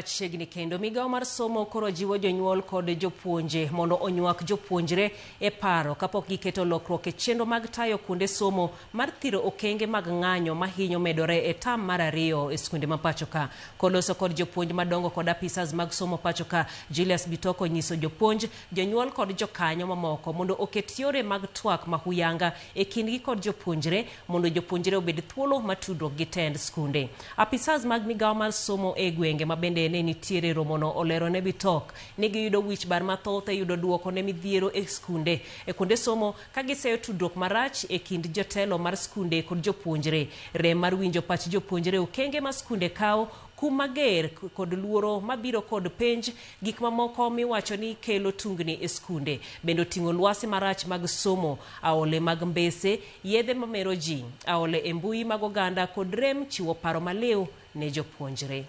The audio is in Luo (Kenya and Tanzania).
Machiegni kendo migawo mar somo koro jiwo jonyuol kod jopuonje mondo onywak jopuonjre e paro kapok giketo lokruok e chenro mag tayo kuonde somo mar thiro okenge mag ng'anyo mahinyo medore e tam mar ariyo e skunde ma pachoka. Koloso kod jopuonj madongo kod apisas mag somo pachoka, Julius Bitoko nyiso jopuonj, jonyuol kod jokanyo mamoko mondo oket yore mag twak mahuyanga e kindgi kod jopuonjre mondo jopuonjre obed thuolo mar tudruok gi tend skunde. Apisas mag migawo mar somo e gwenge ma bende ne nitiere e romono olero ne Bitok ni giyudo wich bar mathoth e yudo duoko ne midhiero e skunde e kuonde somo ka giseyo tudruok marach e kind jotelo mar skunde kod jopuonjre, rem mar winjo pach jopuonjre e okenge ma skunde kawo, kum mager kod luoro mabiro kod penj, gik mamoko miwacho ni kelo tungni e skunde bende oting'o lwasi marach mag somo, aole mag mbese, yedhe mamero ji, aole e mbui mag oganda kod rem chiwo paro maliw ne jopuonjre.